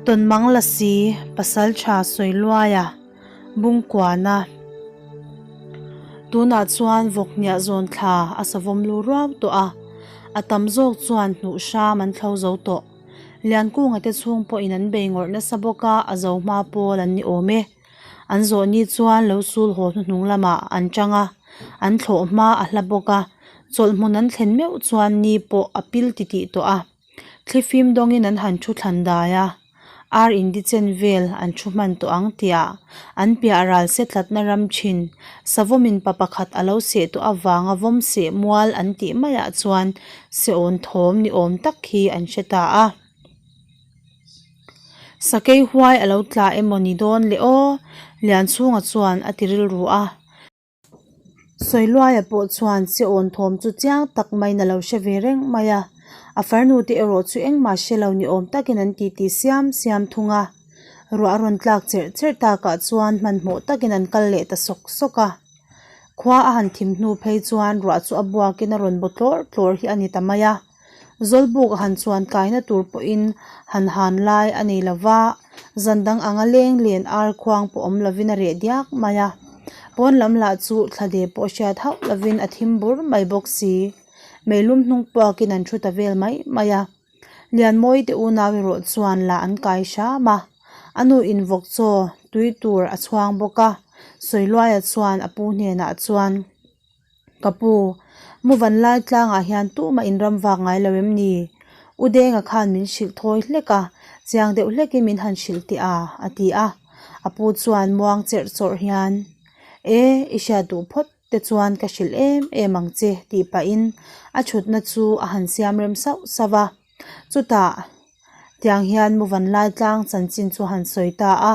Tawnmang Lasi, Pasaltha Sawiluaia, Bungkuana. Tunah chuan vawkhniah zawn thla a savawm lu ruau tawh a, a tam zawk chuan hnuh hram an thlo zo tawh. Liankunga te chhung pawhin an bei ngawrh nasa bawk a, a zo hma pawl an ni awm e. An zawh ni chuan lo sul haw hnuhnung lamah an chang a, an thlawh hma a hla bawk a, chawlh hmun an thlen meuh chuan ni pawh a pil titih tawh a. Thlifim dawngin an han thu thlan dai a, ar indi chen vel an thu hman tawh ang tihah an piah ral se tlatna ram thin savawmin pa pakhat a lo seh tawh avanga vawm seh mual an tih maiah chuan seawn thawm ni awm tak hi an hre ta a. Sakei huai a lo tla emaw ni dawn le aw? Lianchhunga chuan a ti rilru a. Sawiluaia pawh chuan che awn thawm chu chiang tak maiin a lo hre ve reng mai a, a farnu te erawh chu engmah hre lo ni awm takin an titi siam siam thung a. Ruah a rawn tlak cherh cherh takah chuan hmanhmawh takin an kal leh ta sawk sawk a. Khua a han thim hnu phei chuan ruah chu a buakin a rawn baw tlawr tlawr hi a ni ta mai a. Zawlbuk a han chuan kaina tur pawhin han han lai a nei lo va, zan dang anga leng len ar khuang pawh awm lovin a reh diak mai a. Pawn lam lah chu thla de pawh hriat hauh lovin a thim bur mai bawk si. Meilum hnung puakin an thu ta vel mai mai a. Lianmawi te unau erawh chuan lah an kai hram a, a nu in vawk chaw tui tur a chhuang bawk a, Sawiluaia chuan a pu hnenah chuan, Ka pu, mu van lai tlangah hian tumah in ram vak ngai lo em ni? U Denga khan min hrilh thawi hlek a, chiang deuh hlekin min han hrilh teh a, a ti a. A pu chuan muang cherh chawrh hian, E, i hriat duh phawt te chuan ka hrilh em em ang che, tih pahin a thutna chu a han siam rem sauh sauh a. Chutah, tiang hian mu van lai tlang chanchin chu a han sawi ta a.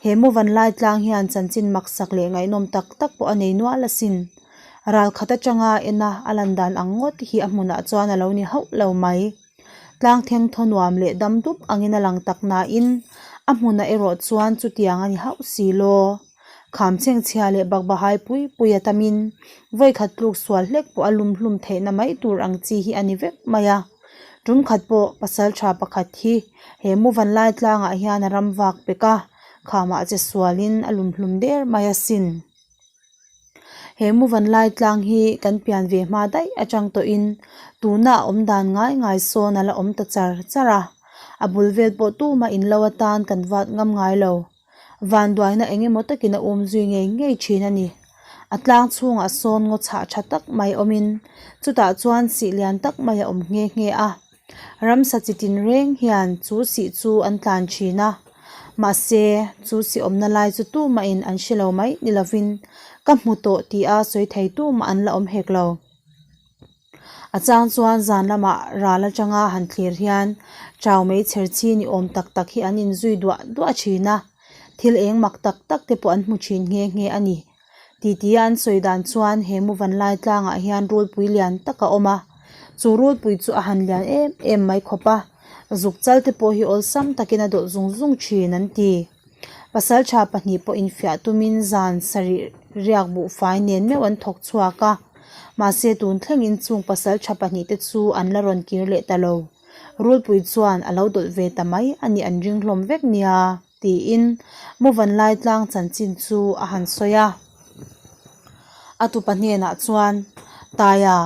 He mu van lai tlang hian chanchin maksak leh ngaihnawm tak tak pawh a nei nual asin. Ral khat atanga ena a lan dan ang ngawt hi a hmunah chuan a lo ni hauh lo mai. Tlang theng thaw nuam leh dam dup angin a lang tak nain a hmunah erawh chuan chutiang a ni hauh si law. Kham chhengchhia leh bakbahai pui pui a tamin vawikhat tluk sual hlek pawh a lum hlum theihna mai tur ang chi hi a ni vek mai a. Tum khat pawh pasal tha pakhat hi he mu van lai tlangah hian a ram vak pek a, khamah che sualin a lum hlum der mai asin. He mu van lai tlang hi kan pian ve hma daih atang tawhin tuna a awm dan ngai ngai sawn a la awm ta char char a, a bul vel pawh tumah in lo atan kan vat ngam ngai lo. Vanduaina eng emaw takin a um zui ngei ngei thin a ni. A tlang chhungah sawn ngaw chhah tha tak mai awmin chutah chuan sih lian tak mai a awm nghe nghe a. Ramsa chi tin reng hian chu sih chu an tlan thin a. Mahse, chu sih awmna lai chu tumahin an hre lo mai ni lovin ka hmu tawh tia sawi thei tumah an la awm hek lo. A chang chuan zan lamah ral atanga han thlir hian chau mai chher chi ni awm tak tak hi an inzui duah duah thin a, thil eng mak tak tak te pawh an hmu thin nghe nghe a ni. Titi a an sawi dan chuan he mu van lai tlangah hian rulpui lian tak a awm a, chu rulpui chu a han lian em em mai khawp a, zuk chal te pawh hi awlsam takin a dawlh zung zung thin an ti. Pasaltha pahnih pawh infiah tumin zan sarih riak buhfai nen meuh an thawk chhuak a, mahse tun thlengin chung pasaltha pahnih te chu an la rawn kir leh ta lo. Rulpui chuan a lo dawlh ve ta mai a nih an ring hlawm vek nia tiin Muvan lai tlang chanchin chu a han sawi a. A tupa hnenah chuan, Taia,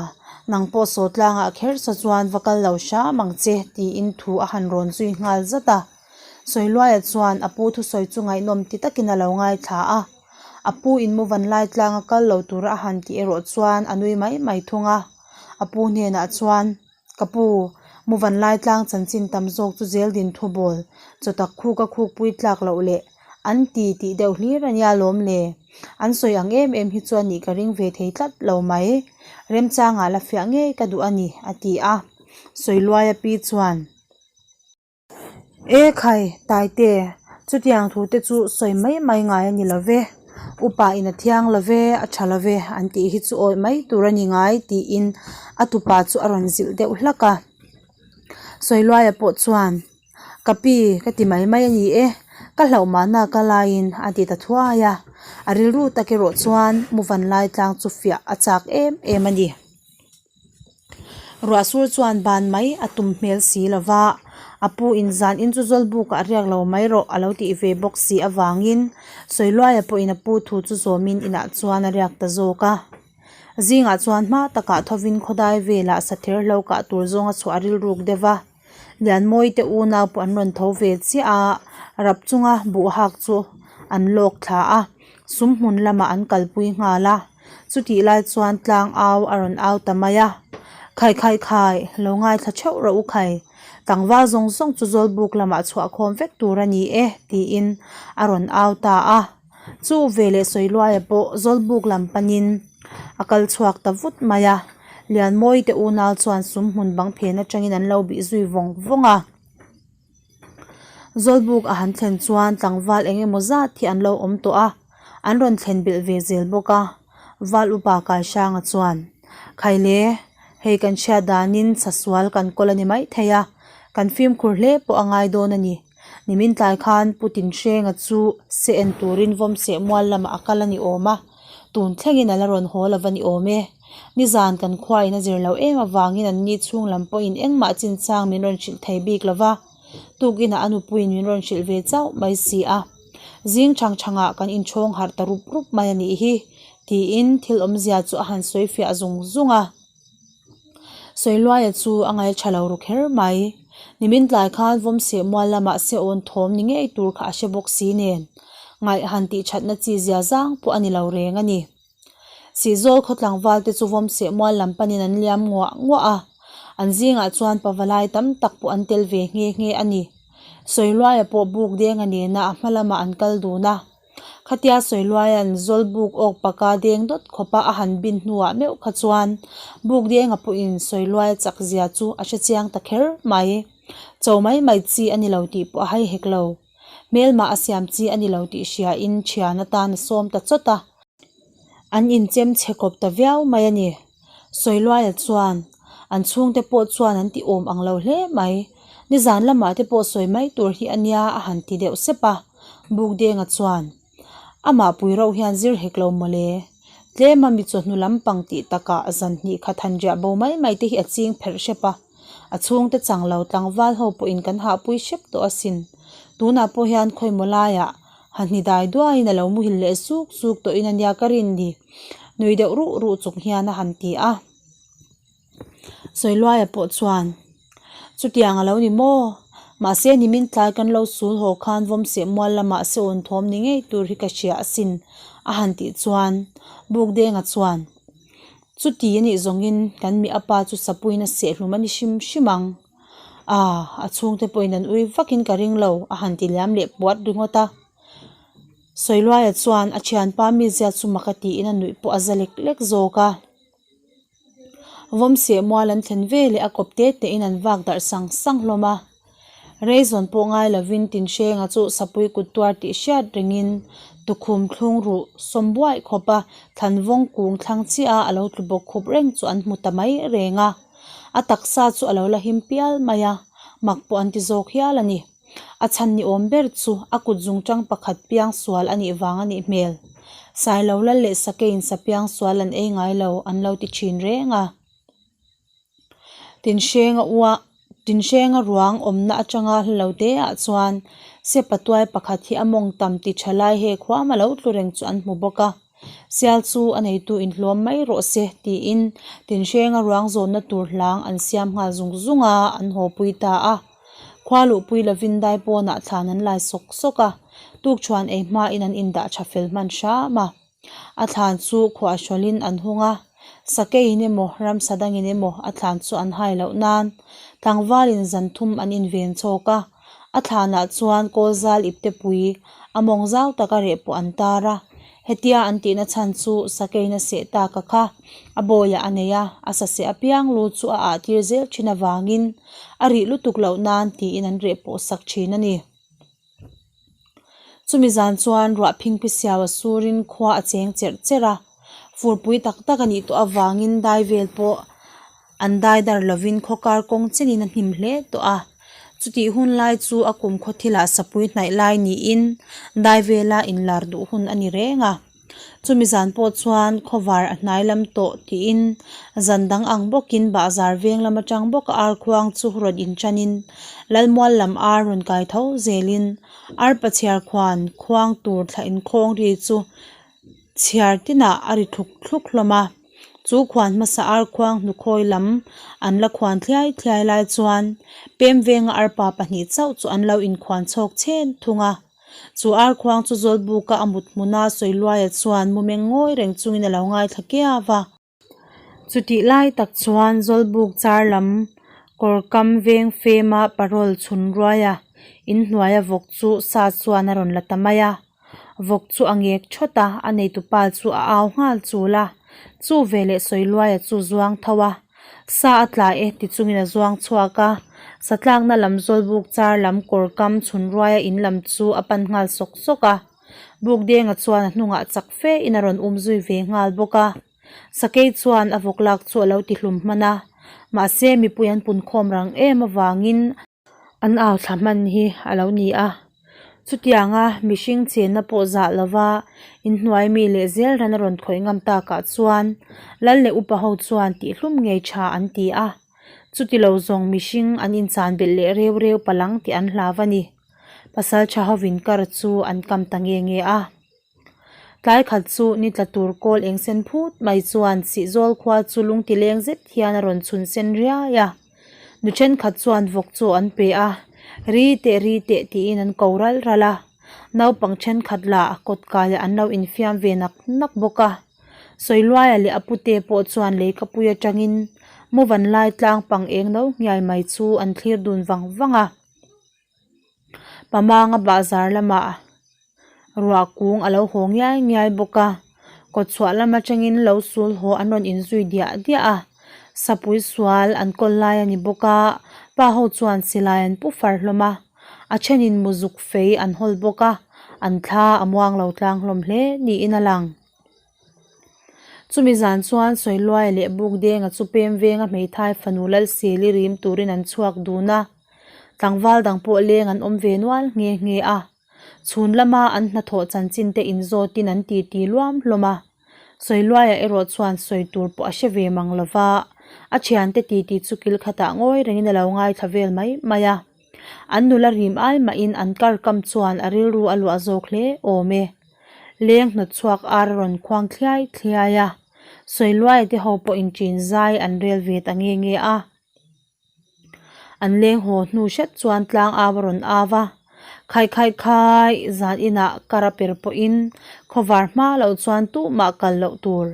nang pawh saw tlangah kher saw chuan va kal lo hram ang che tiin thu a han rawn zui nghal zat a. Sawiluaia chuan a pu thusawi chu ngaihnawm ti takin a lo ngaithla a, a pu in mu van lai tlanga kal lo tura a han tih erawh chuan a nui mai mai thung a. A pu hnenah chuan, Ka pu, mu van lai tlang chanchin tam zawk chu zel din thu bawl, chaw tak khuk a khuk pui tlak loh leh an ti tih deuh hlir a nia lawm le. An sawi ang em em hi chuan nih ka ring ve thei tlat lo mai. Remchangah la fiah ngei ka duh a ni, a ti a. Sawiluaia pi chuan. E khai, Taite, chutiang thu te chu sawi mai mai ngai a ni lo ve. Upa in a thiang lo ve, a tha lo ve an tih hi chu awih mai tur a ni ngai tiin a tupa chu a rawn zilh deuh hlak a. Sawiluaia pawh chuan, Ka pi, ka ti mai mai a ni e, ka hlauh mahna ka laiin a ti ta thuai a. A rilru tak erawh chuan Muvan lai tlang chu fiah a chak em em a ni. Ruah sur chuan ban mai a tum hmel si lo va, A pu in zan in chu Zawlbukah riak lo mai rawh a lo tih ve bawk si avangin Sawiluaia pawhin a pu thu chu zawmin inah chuan a riak ta zawk a. Zingah chuan hma takah thovin khawdai velah sather hlo kah tur zawnga chhuah a rilruk deuh va. Lianmawi te unau pawh an rawn tho ve chiah a, rap chunga buh hak chu an lawk thla a, sum hmun lamah an kalpui nghal a. Chutih lai chuan tlang au a rawn au ta mai a, Khai khai khai, lo ngaithla theuh rawh u khai, tlangval zawng zawng chu Zawlbuk lamah chhuah khawm vek tur a ni e tiin a rawn au ta a. Chu veleh Sawiluaia pawh Zawlbuk lam panin a kal chhuak ta vut mai a, Lianmawi te unau chuan sum hmun bang phen atangin an lo bih zui vawng vawng a. Zawlbuk a han thlen chuan tlangval eng emaw zat hi an lo awm tawh a, an rawn thlen belh ve zel bawk a. Val upa Kaisanga chuan, Khaile, hei kan hriat danin sasual kan kawl a ni maithei a, kan fimkhur hle pawh a ngai dawn a ni. Nimin tlai khan Pu Tinhrenga chu se en turin Vawmseh mual lamah a kal a ni awm a, tun thlengin a la rawn haw lo va ni awm e. Nizan kan khuain a zir loh em avangin an ni chhung lam pawhin engmah chinchang min rawn hrilh thei bik lo va, tukinah a nupuiin min rawn hrilh ve chauh mai si a. Zing chang changah kan inchhawng harh ta rup rup mai a nih hi, tiin thil awmzia chu a han sawi fiah zung zung a. Sawiluaia chu a ngaihṭha lo ru kher mai. Nimin tlai khan Vawmseh mual lamah se awn thawm ni ngei tur kha a hre bawk si nen, ngaih han tihṭhatna chi zia zang pawh a ni lo reng a ni. Sihzawl khaw tlangval te chu Vawmseh mual lam panin an liam nguah nguah a, an zingah chuan pavalai tam tak pawh an tel ve nghe nghe a ni. Sawiluaia pawh buk denga nena a hma lamah an kal dun a. Khatia Sawiluaia'n zawl buk awk paka deng dawt khawpa a han bin hnuah meuh kha chuan buk denga pawhin Sawiluaia chak zia chu a hre chiang ta kher mai. Cho mai mai chi a ni lo tih pawh a hai hek lo. Hmelmah a siam chi a ni lo tih hriain thian atan a sawm ta chawt a. An inchem chhe kawp ta viau mai a ni. Sawiluaia chuan an chhungte pawh chuan an ti awm ang lo hle mai. Nizan lamah te pawh sawi mai tur hi a nia a han ti deuh sep a. Bukdenga chuan, Amah pui rauh hian zir hek lo mawle. Tlema mi chawhnu lampang tih takah zan hnih khat han riah bo mai mai te hi a ching pherh hrep a. A chhungte chang lo tlangval ho pawhin kan hahpui hrep tawh asin. Tunah pawh hian khawimaw laiah ha hni dai duaiin a lo muhil leh zuk zuk tawhin a nia ka rin ni. Nui deuh ruh ruh chung hian a han ti a. Sawiluaia pawh chuan, Chutiang a lo ni maw? Mahse nimin tlai kan lo sul haw khan Vawmseh mual lamah se awn thawm ni ngei tur hi ka hria asin a han tih chuan Bukdenga chuan, Chuti a nih zawngin kan mi apa chu sapuiin a sehhlum a ni hrim hrim ang. Ah, a chhungte pawhin an ui vakin ka ring lo a han ti liam leh puat ringawt a. Sawiluaia chuan a thianpa mizia chu mak a tiin a nuih pawh a za lek lek zawk a. Vawmseh mual an thlen ve leh a kawp te te in an vak darh sang sang hlawm a. Reizawn pawh ngai lovin Tinhrenga chu sapui kut tuar tih hriat rengin tukhum thlung ruh sawm buaih khawp a thlanvawng kung thlang chiah a a lo tlu bawk khup reng chu an hmu ta mai reng a. A taksa chu a lo la him pial mai a, mak pawh an ti zawk hial a ni. A chhan ni awm ber chu a kut zungtang pakhat piang sual a nih vang a nih hmel. Sailo lal leh sakeiin sa piang sual an ei ngai lo an lo ti thin reng a. Tinhrenga ua Tinhrenga ruang awmna atanga hla lo te ah chuan sepa tuai pakhat hi a mawng tam ti tha lai hek huam a lo tlu reng chu an hmu bawk a. Sial chu a neitu inhlawm mai rawh se tiin Tinhrenga ruang zawnna tur hlang an siam nghal zung zung a, an haw pui ta a. Khua luhpui lovin dai pawnah thlan an lai sawk sawk a, tukṭhuan ei hmain an indah ṭha fel hman hram a. A thlan chu khuah hrawlhin an hung a, sakeiin emaw ramsa dangin emaw a thlan chu an hai loh nan tlangvalin zan thum an inven chhawk a. A thlanah chuan kawl zal ipte pui a mawng zau taka reh pawh an tar a, hetia an tihna chhan chu sakeiin a seh tak a kha a bawiah a nei a, a saseh apiang lu chu a ah tir zel thin avangin a rih lutuk loh nan tiin an reh pawh sak thin a ni. Chumi zan chuan ruah phingphi siau a surin khua a cheng cherh cherh a, furpui tak tak a nih tawh avangin dai vel pawh an dai dar lovin khaw kar kawng chenin a hnim hle tawh a. Chutih hun lai chu a kum khaw thilah sapui hnaih lai niin dai vela inlar duh hun a ni reng a. Chumi zan pawh chuan khawvar a hnai lam tawh tiin zan dang ang bawkin bahzar veng lam atang bawk a ar khuang chu rawn inṭanin Lalmual lam ar rawn kai tho zelin arpa chhiar khuan khuang tur thla inkhawng ri chu chhiar tinah a ri thluk thluk hlawm a. Chu khuan hmasa ar khuang hnukhawi lam an la khuan thliai thliai lai chuan pem venga arpa pahnih chauh chu an lo inkhuan chhawk chhen thung a. Chu ar khuang chu Zawlbuka a mut hmuna Sawiluaia chuan mu meng ngawi reng chungin a lo ngaithla kiau a. Chutih lai tak chuan Zawlbuk char lam kawr kam veng fema parol chhun ruaia inhnuaia vawk chu sa chuan a rawn la ta mai a. Vawk chu a ngek thawt a, a neitupa chu a au nghal chul a. Chu veleh Sawiluaia chu zuang tho a, Sa a tla e ti chungin a zuang chhuak a. Sa tlakna lam Zawlbuk char lam kawr kam chhun ruaia in lam chu a pan nghal sawk sawk a. Bukdenga chuan a hnungah chak fe in a rawn um zui ve nghal bawk a. Sakei chuan a vawk lak chu a lo ti hlum hman a, mahse mipui an pun khawm rang em avangin an au thla hman hi a lo ni a. Chutianga mihring chenna pawh zah lova inhnuai mi leh zel ran a rawn khawih ngam takah chuan Lal leh upa ho chuan tihhlum ngei tha an ti a, chutilo zawng mihring an inchan belh leh reu reu palang tih an hlau a ni. Pasal tha hovin kar chu an kam ta nge nge a. Tlai khat chu ni tla tur kawl eng sen phut mai chuan Sihzawl khua chu lung ti leng zet hian a rawn chhun sen riai a. Nu thenkhat chuan vawk chu an pe a, ri teh ri teh tiin an ko ral ral a. Naupang thenkhat lah kawt kaiah an lo infiam ve nak nak bawk a. Sawiluaia leh a pute pawh chuan leikapui atangin Muvanlai tlang pang eng no ngiai mai chu an thlir dun vang vang a. Pamanga bahzar lamah ruah kung a lo haw ngiai ngiai bawk a kawtchhuah lam atangin lo sul haw an rawn inzui diah diah a sapui sual an kawl lai a ni bawk a pa ho chuan silai an pu far hlawm a a thenin muzuk fei an hawl bawk a an thla a muang lo tlang hlawm hle niin a lang. Chumi zan chuan Sawiluaia leh Bukdenga chu pem venga hmeithai fanu Lalseli rim turin an chhuak dun a, tlangval dang pawh leng an awm ve nual nghe nghe a. Chhun lama an hnathawh chanchin te inzawtin an titi luam hlawm a. Sawiluaia erawh chuan sawi tur pawh a hre ve mang lo va, a thiante titi chu kil khatah ngawi rengin a lo ngaithla vel mai mai a. An nula rim ai mahin an kar kam chuan a rilru a luah zawk hle awm e. Leng hnawt chhuak ar a rawn khuang thliai thliai a, Sawiluaia te ho pawhin ṭin zai an rel ve ta nge nge a. An leng haw hnu hret chuan tlang au a rawn au a, Khai khai khai, zan inah kar a per pawhin khawvar hma loh chuan tumah kal loh tur,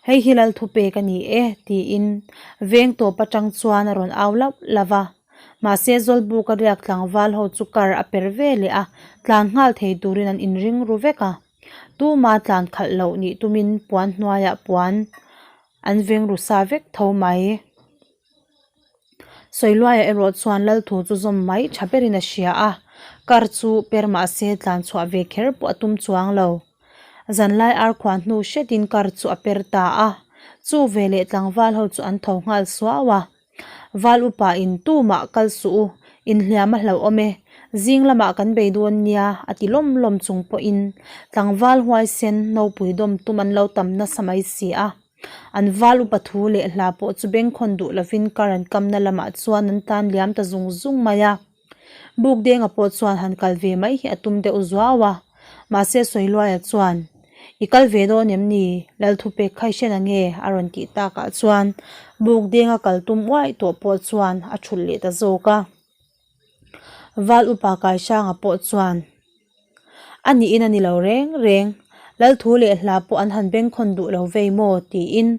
hei hi lal thupek a ni e, tiin veng tawp atang chuan a rawn au lauh lauh a. Mahse Zawlbuk a riak tlangval ho chu kar a per ve leh a, tlan nghal thei turin an inring ru vek a. Tuma tlan khalh loh nih tumin puan hnuaiah puan an veng ru sa vek tho mai. Sawiluaia erawh chuan Lalthu chu zawm mai tha berin a hria a, kar chu per mahse tlan chhuah ve kher pawh a tum chuang lo. Zanlai ar khuan hnu hretin kar chu a per ta a, chu veleh tlangval ho chu an tho nghal suau a. Val upa in tumah kal suh u, inhliam a hlauh awm e, zing lamah kan bei dawn nia a ti lawm lawm chung pawhin tlangval huaisen nopui dawm tum an lo tam nasa mai si a. An val upa thu leh hla pawh chu bengkhawn duh lovin kar an kamna lamah chuan an tan liam ta zung zung mai a. Bukdenga pawh chuan han kal ve mai hi a tum deuh zuau a, mahse Sawiluaia chuan, I kal ve dawn em ni? Lalthupek kha i hre na nge? a rawn tih takah chuan Bukdenga kal tum uaih tawh pawh chuan a thulh leh ta zawk a. Val upa Kaisanga pawh chuan, A niin a ni lo reng reng, Lalthu leh hla pawh an han bengkhawn duh lo vei maw? tiin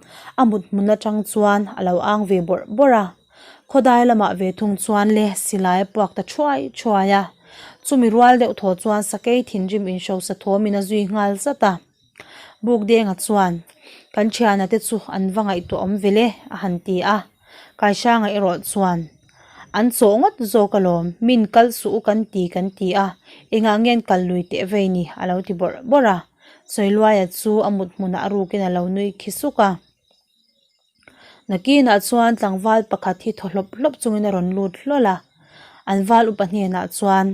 a mut hmun atang chuan a lo ang ve bawrh bawrh a. Khawdai lamah ve thung chuan le silai a puak ta thuai thuai a. Chumi rual deuh thaw chuan sakei thinrim inhrosa thawmin a zui nghal zat a. Bukdenga chuan, Kan thiana te chu an va ngaihtuah awm ve le, a han ti a. Kaisanga erawh chuan, An chawh ngawt zawk alawm, min kal suh u kan ti kan ti a, engah nge an kal lui teh vei ni, a lo ti bawrh bawrh a. Sawiluaia chu a mut hmunah a rukin a lo nui khi suk a. Nakinah chuan tlangval pakhat hi thaw hlawp hlawp chungin a rawn lut hlawl a, an val upa hnenah chuan.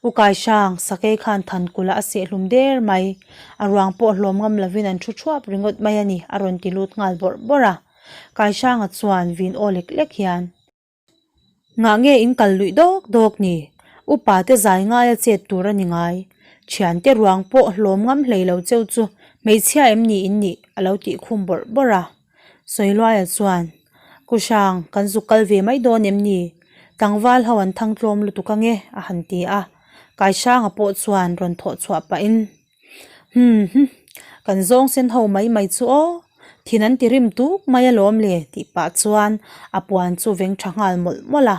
U Kaisang, Sakei khan Thankulh-a a sehhlum der mai. A ruang pawh hlawm ngam lovin an thu thuap ringawt mai a ni, a rawn ti lut nghal bawrh bawrh a. Kaisanga chuan vin aw lek lek hian. Ngah nge in kal luih dawk dawk ni? Upa te zai ngaia chet tur a ni ngai. Thiante ruang pawh hlawm ngam hlei lo cheu chu hmeichhia em ni in nih? a lo tih khum bawrh bawrh a. Sawiluaia chuan, Ku Hrang, kan zuk kal ve mai dawn em ni? Tlangval ho an thang tlawm lutuk ange, a han ti a. Kai Hranga pawh chuan rawn thawh chhuah pahin, Hum hum, kan zawng sen ho mai mai chu aw, thin an ti rim tuk mai alawm le tih pah chuan a puan chu veng tha nghal mawlh mawlh a.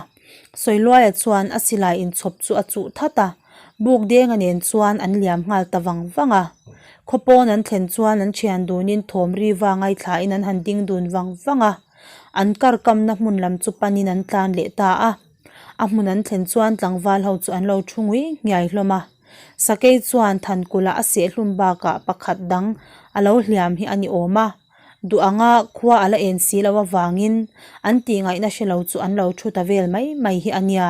Sawiluaia chuan a silai inchhawp chu a chuh that a, buk denga nen chuan an liam nghal ta vang vang a. Khaw pawn an thlen chuan an thian dunin thawm ri va ngaithlain an han ding dun vang vang a, an kar kamna hmun lam chu panin an tlan leh ta a. A hmun an thlen chuan tlangval ho chu an lo thu ngui nghiai hlawm a. Sakei chuan Thankulh-a a sehhlum bakah pakhat dang a lo hliam hi a ni awm a, duh anga khua a la en si loh avangin an tihngaihna hre lo chu an lo thu ta vel mai mai hi a nia.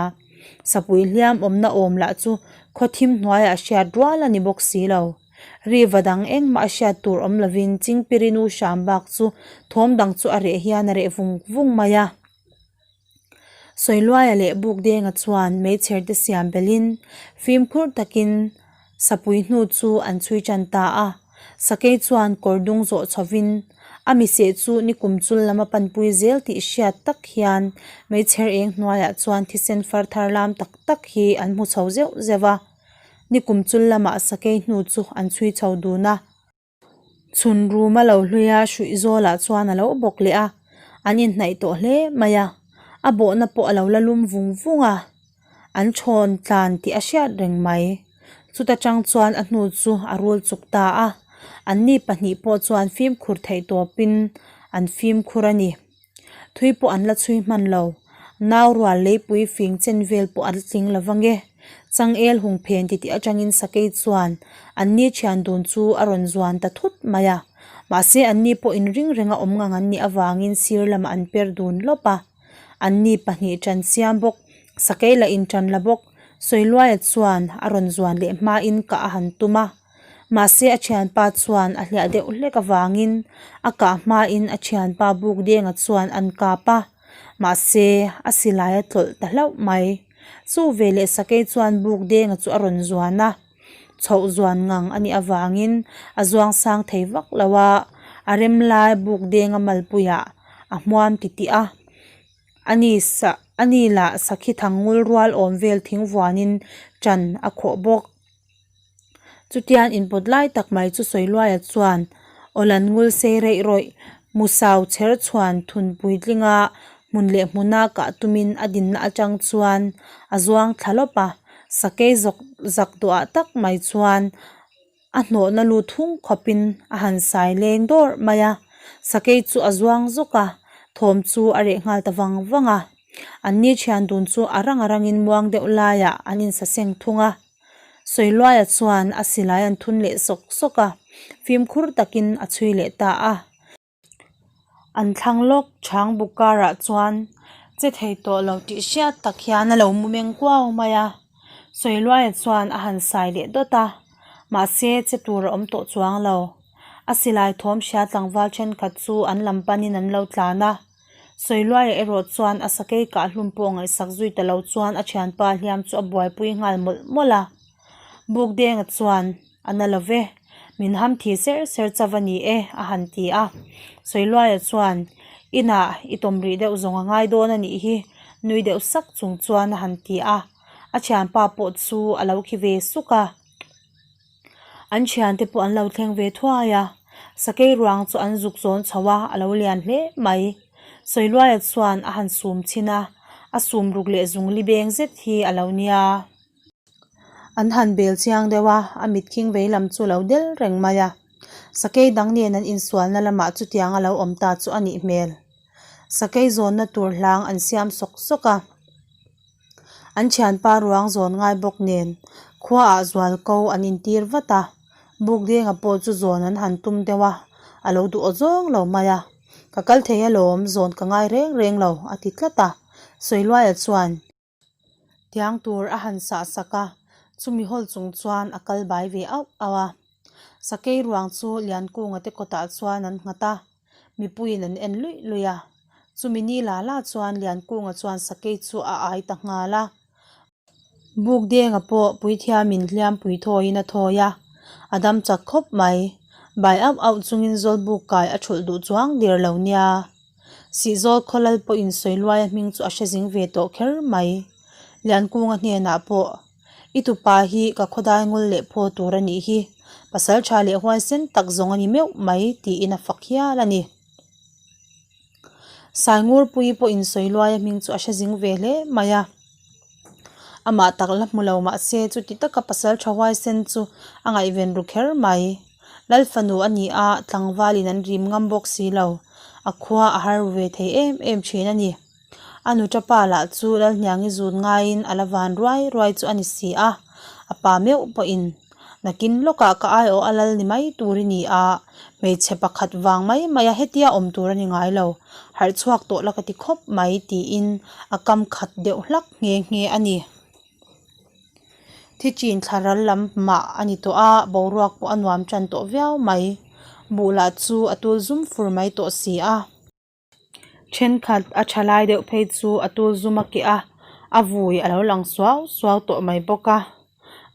Sapui hliam awmna awm lah chu khaw thim hnuaiah hriat rual a ni bawk si lo. Riva dang engmah a hriat tur awm lovin Chingpirinu hram bak chu thawm dang chu a reh hian a reh vung vung mai a. Sawiluaia leh Bukdenga chuan meichher te siam belhin fimkhur takin sapui hnu chu an chhui tan ta a. Sakei chuan kawr dung zawh chhovin a miseh chu nikum chul lam a panpui zel tih hriat tak hian meichher eng hnuaiah chuan thisen far thar lam tak tak hi an hmu chho zeuh zeuh a. Nikum chul lamah sakei hnu chu an chhui chho dun a. Chhun rum a lo hlui a, hruih zawlah chuan a lo bawk leh a, an inhnaih tawh hle mai a, a bawhna pawh a lo la lum vung vung a, an thawn tlan tih a hriat reng mai. Chuta tang chuan a hnu chu a rul chuk ta a, anni pahnih pawh chuan fimkhur theih tawpin an fimkhur a ni. Thui pawh an la chhui hman lo. Nau rual leipui fing chen vel pawh a la tling lo vang e. Changel hung phen titih atangin sakei chuan anni thian dun chu a rawn zuan ta thut mai a. Mahse anni pawh inring renga awm ngang an nih avangin sir lamah an per dun lawp a. Anni pahnih ṭan siam bawk, sakei lah in ṭan la bawk. Sawiluaia chuan a rawn zuan leh hmain kah a han tum a. Mahse a thianpa chuan a hliah deuh hlek avangin a kah hmain a thianpa buk denga chuan an kap a, mahse a silai a tlawlh ta hlauh mai. Chu veleh sakei chuan buk denga chu a rawn zuan a, chhoh zuan ngang a nih avangin a zuang sang thei vak lo a, a rem lai buk denga malpuiah a hmuam titih a. A ni sa a ni lah sakhi thang ngul rual awm vel thing vuanin ṭan a khawh bawk. Chutiang inpawt lai tak mai chu Sawiluaia chuan Awlan ngul sei reih rawih Musau chher chhuan thun puitlinga hmun leh hmuna kah tumin a dinna atang chuan a zuang thla lawp a, sakei zawk zak duah tak mai chuan a hnawhna lut hung khawpin a han sai leng dawrh mai a, sakei chu a zuang zawk a, thawm chu a reh nghal ta vang vang a. Anni thian dun chu a rang a rangin muang deuh laiah an insaseng thung a. Sawiluaia chuan a silai an thun leh sawk sawk a, fimkhur takin a chhui leh ta a. An thlang lawk chhang buk karah chuan che thei tawh lo tih hriat tak hian a lo mu meng kuau mai a. Sawiluaia chuan a han sai leh dawt a, mahse che tur a awm tawh chuang lo. A silai thawm hria tlangval thenkhat chu an lam panin an lo tlan a. Sawiluaia erawh chuan a sakei kah hlum pawh ngaihsak zui ta lo chuan a thianpa hliam chu a buaipui nghal mawlh mawlh a. Bukdenga chuan, A na lo ve, min ham thi ser ser chauh a ni e, a han ti a. Sawiluaia chuan, Inah i tawm rih deuh zawng a ngai dawn a nih hi, nui deuh sak chung chuan a han ti a. A thianpa pawh chu a lo khi ve suk a. An thiante pawh an lo thleng ve thuai a, sakei ruang chu an zuk zawn chho a, a lo lian hle mai. Sawiluaia chuan a han sum chhin a, a sum ruk leh zung li beng zet hi a lo nia. An han bel chiang deuh a, a mit khing vei lam chu a lo del reng mai a. Sakei dang nen an insualna lamah chutiang a lo awm ta chu a nih hmel. Sakei zawnna tur hlang an siam sawk sawk a. An thianpa ruang zawn ngai bawk nen khuaah zual ko an intir vat a, Bukdenga pawh chu zawn an han tum deuh a, a lo duh aw zawng lo mai a, Ka kal thei alawm, zawn ka ngai reng reng lo a ti tlat a, Sawiluaia chuan tiang tur a han sah sak a. Chumi hawl chung chuan a kal bai ve auh auh a. Sakei ruang chu Liankunga te kawtah chuan an nghat a, mipuiin an en luih luih a. Chumi ni la la chuan Liankunga chuan sakei chu a ai ta nghal a. Bukdenga pawh puithiamin hliampui thawiin a thawi a, a dam chak khawp mai. Bai auh auh chungin Zawlbuk kai a thulh duh chuang der lo nia. Sihzawl khawlal pawhin Sawiluaia hming chu a hre zing ve tawh kher mai. Liankunga hnenah pawh, I tupa hi ka khawdai ngul leh phaw tur a nih hi, pasal tha leh huaisen tak zawng a ni meuh mai tiin a fak hial a ni. Saingurpuii pawhin Sawiluaia hming chu a hre zing ve hle mai a. Amah tak la hmu lo mah se chuti taka pasal tha huaisen chu a ngaihven ru kher mai. Lal fanu a ni a, tlangvalin an rim ngam bawk si lo. A khua a har ru ve thei em em thin a ni. A nuta pa lah chu Lalhniangi zut ngaiin a la van ruai ruai chu a ni si a, a pa meuh pawhin nakin lawkah ka aiawh a lal ni mai tur i ni a, hmeichhe pakhat vang mai mai a hetia awm tur a ni ngai lo, harh chhuak tawh la ka ti khawp mai tiin a kam khat deuh hlak nghe nghe a ni. Thi chin thla ral lam mah a ni tawh a, boruak pawh a nuam tan tawh viau mai. Buh lah chu a tul zum fur mai tawh si a. Thenkhat a tha lai deuh phei chu a tul zum a keh a, a vui a lo lang suau suau tawh mai bawk a.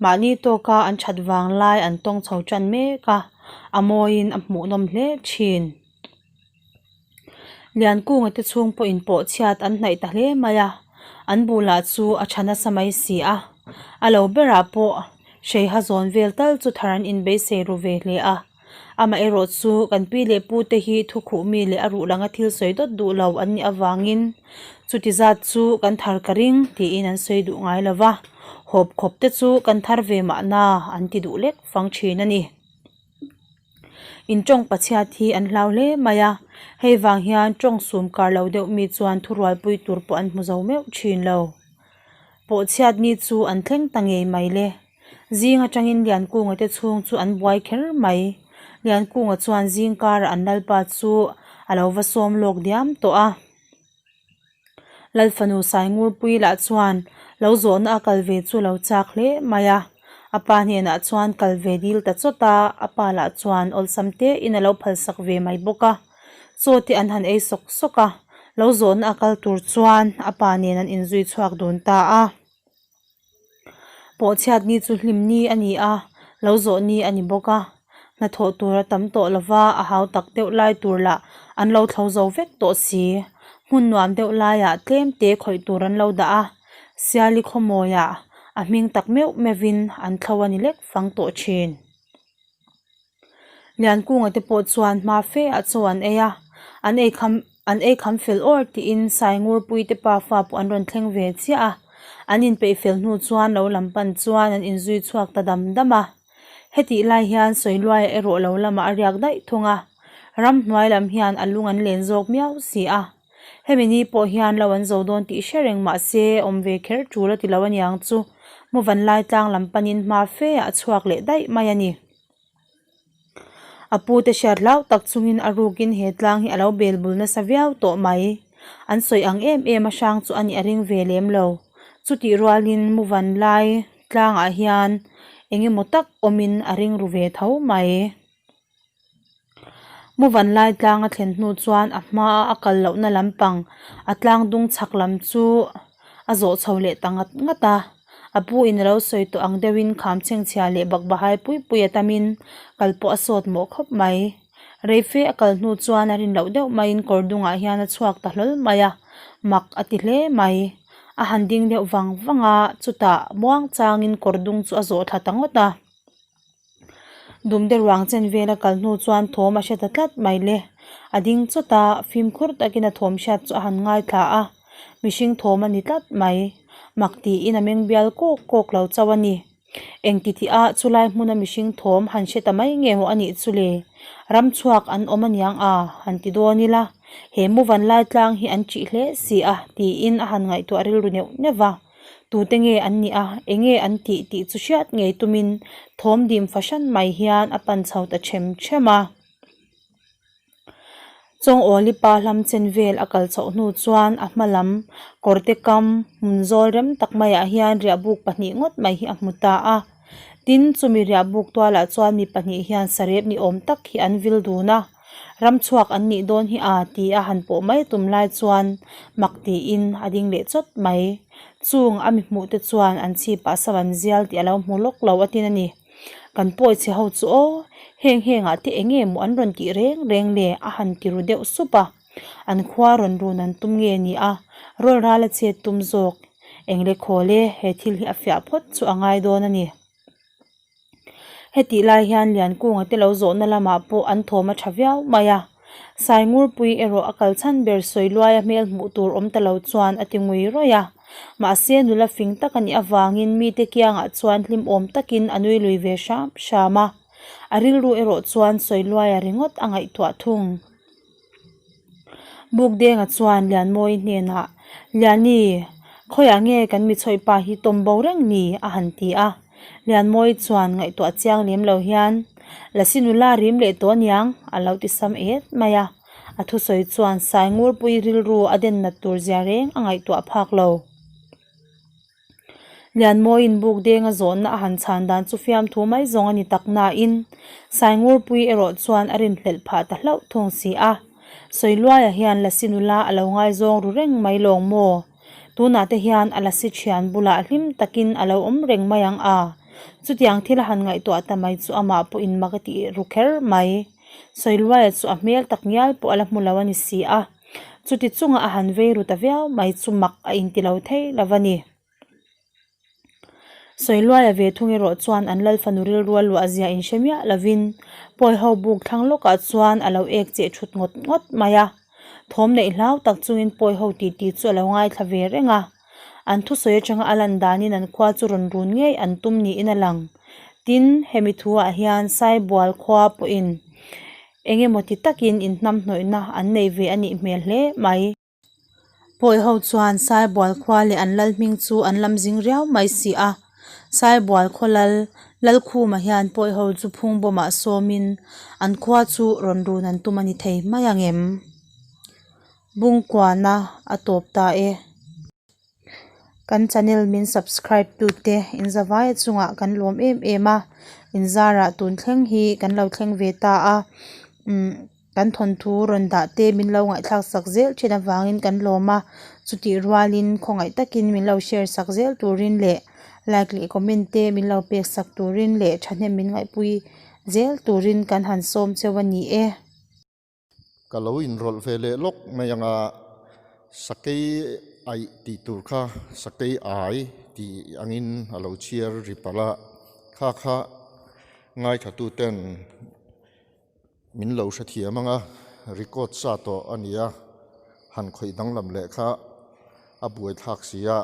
Mahni tawka an that vang lai an tawng chho tan mek a, a mawiin a hmuhnawm hle thin. Liankunga te chhung pawhin pawh chhiat an hnaih ta hle mai a, an bulah chu a tha nasa mai si a. A lo berah pawh hreiha zawn vel tal chu thar an inbeisei ru ve hle a. Amaherawh chu kan pi leh pu te hi thukhuh mi leh a ruh langa thil sawi dawt duh lo an nih avangin chuti zat chu kan thar ka ring tiin an sawi duh ngai lo va, hawp khawp te chu kan thar ve mahna an ti duh lek fang thin a ni. In tawng pachhiat hi an hlau hle mai a, hei vang hian tawng sum kar lo deuh mi chuan thurualpui tur pawh an hmu zo meuh thin lo. Pawhchhiat ni chu an thleng ta ngei mai le. Zing atangin Liankunga te chhung chu an buai kher mai. Liankunga chuan zing karah an lalpa chu a lo va sawm lawk diam tawh a. Lalfanu Saingurpui lah chuan lo zawhna a kal ve chu lo chak hle mai a. A pa hnenah chuan kal ve dil ta chawt a, a pa lah chuan awlsam tein a lo phalsak ve mai bawk a. Chaw te an han ei sawk sawk a, lo zawhna a kal tur chuan a pa nen an inzui chhuak dun ta a. Pawhchhiat ni chu hlim ni a ni a, lo zawh ni a ni bawk a. Hnathawh tur a tam tawh lova, a hau tak deuh lai tur lah an lo thlo zo vek tawh si. Hmun nuam deuh laiah tlem te khawih tur an lo dah a, Siali khawmawiah a hming tak meuh meuhin an thlo a ni lek fang tawh thin. Liankunga te pawh chuan hma fe ah chaw an ei a, an ei kham an ei kham fel awr tiin Saingurpui te pafa pawh an rawn thleng ve chiah a, an inpeih fel hnu chuan lo lam pan chuan an inzui chhuak ta dam dam a. Hetih lai hian Sawiluaia erawh lo lamah a riak daih thung a, ramhnuai lam hian a lung an len zawk miau si a. Hemi ni pawh hian lo an zo dawn tih hre reng mah se awm ve kher tul a ti lo aniang chu Muvan lai tlang lam panin hma fe ah a chhuak leh daih mai a ni. A pu te hriat hlau tak chungin a rukin he tlang hi a lo bel bul nasa viau tawh mai. An sawi ang em em a hrang chu a nih a ring ve lem lo. Chutih rualin Muvan lai tlangah hian eng emaw tak awmin a ring ru ve tho mai. Muvan lai tlang a thlen hnu chuan a hma a kal lohna lampang a tlang dung chhak lam chu a zawh chho leh ta ngat ngat a a pu in alo sawi tawh ang deuhin kham chhengchhia leh bakbahai pui pui a tamin kal pawh a sawt mawh khawp mai reife a kal hnu chuan a rin loh deuh maiin kawr dungah hian a chhuak ta hlawl mai a mak a ti hle mai a han ding deuh vang vang a chutah muang changin kawr dung chu a zawh thla ta ngawt a. Dumde ruang chen vel a kal hnu chuan thawm a hre ta tlat mai le. A ding chawt a, fimkhur takin a thawm hriat chu a han ngaithla a, mihring thawm a ni tlat mai. Mak tiin a meng bial kawk kawk lo chauh a ni. Engti tih ah chulai hmuna mihring thawm han hre ta mai nge maw a nih chu le? Ram chhuak an awm aniang a, han ti dawn ila, he muvan lai tlang hi an ṭih hle si a tiin a han ngaihtuah rilru neuh neuh va. Tute nge an nih a, eng nge an tih tih chu hriat ngei tumin thawm dim fahran mai hian a pan chho ta ṭhem ṭhem a. Chawngawli pa hlam chen vel a kal chhoh hnu chuan a hma lam kawrte kam hmun zawl rem tak maiah hian riahbuk pahnih ngawt mai hi a hmu ta a. Tin, chumi riahbuk tualah chuan mi pahnih hian sarep ni awm tak hi an vil dun a, ram chhuak an nih dawn hi a ti a han pawh mai tum lai chuan mak tiin a ding leh chawt mai. Chung a mi hmuh te chuan an chhipah sam an zial tih a lo hmu lawk lo a tin a ni. Kan pawi chhe ho chu aw, heng hengah te eng nge maw an rawn tih reng reng le a han ti ru deuh sup a. An khua rawn run an tum nge ni a, rawl ral a chet tum zawk. Eng le khawl e, he thil hi a fiah phawt chu a ngai dawn a ni. Hetih lai hian Liankunga te lo zawhna lamah pawh an thawm a tha viau mai a. Saingurpui erawh a kal chhan ber sawi luaia hmel hmuh tur awm ta lo chuan a ti ngui rawih a. Mahse nula fing tak a nih avangin mite kiangah chuan hlimawm takin a nui lui ve hram hram a. A rilru erawh chuan sawi luaia ringawt a ngaihtuah thung. Bukdenga chuan Lianmawi hnenah, Liani, khawiah nge kan mi chhawih pa hi tawm bo reng ni? a han ti a. Lianmawi chuan ngaihtuah chiang lem lo hian, Lasi nula rim leh tawh aniang, a lo ti sam et mai a. A thusawi chuan Saingurpui rilru a den nat tur zia reng a ngaihtuah phak lo. Lianmawiin buk denga zawhna a han chhan dan chu fiamthu mai zawng a ni tak nain Saingurpui erawh chuan a rinhlelh phah ta hlauh thung si a. Sawiluaia hian Lasi nula a lo ngaizawng ru reng mai lawng maw? Tunah te hian a Lasi thian bulah hlim takin a lo awm reng mai ang a. Chutiang thil a han ngaihtuah ta mai chu amah pawhin mak a tih ru kher mai. Sawiluaia chu a hmel tak ngial pawh a la hmu lo a ni si a. Chuti chunga a han vei ru ta viau mai chu mak a inti lo thei lo a ni. Sawiluaia ve thung erawh chuan an lal fanu rilru a luah zia inhre miah lovin pawi ho buk thlang lawkah chuan a lo ek cheh thut ngawt ngawt mai a. Thawm neih hlau tak chungin pawi ho titi chu a lo ngaithla ve reng a. An thusawi atanga a lan danin an khua chu rawn run ngei an tum niin a lang. Tin, hemi thuah hian Saibual khua pawhin Eng emaw ti takin inhnamhnawihna an nei ve a nih hmel hle mai. Pawi ho chuan Saibual khua leh an lal hming chu an lam zing riau mai si a. Saibual khaw lal Lalkhuma hian pawi ho chu phungbawmah sawmin an khua chu rawn run an tum a ni thei mai ang em? Bungkuana a tawp ta e. Kan channel min subscribe tu te in zavaia chungah kan lawm em em a in zarah tun thleng hi kan lo thleng ve ta a umm kan thawnthu rawn dah te min lo ngaihthlak sak zel thin avangin kan lawm a chutih rualin khawngaih takin min lo share sak zel turin leh like leh comment te min lo pek sak turin leh thahnem min ngaihpui zel turin kan han sawm cheu a ni e. Ka lo inrawlh ve leh lawk mai ang a, sakei aih tih tur kha sakei ai tih angin a lo chhiar ri palh a, kha kha ngaithla ten min lo hrethiam ang a, record sa tawh a ni a, han khawih danglam leh kha a buaithlak si a,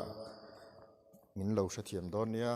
min lo hrethiam dawn nia.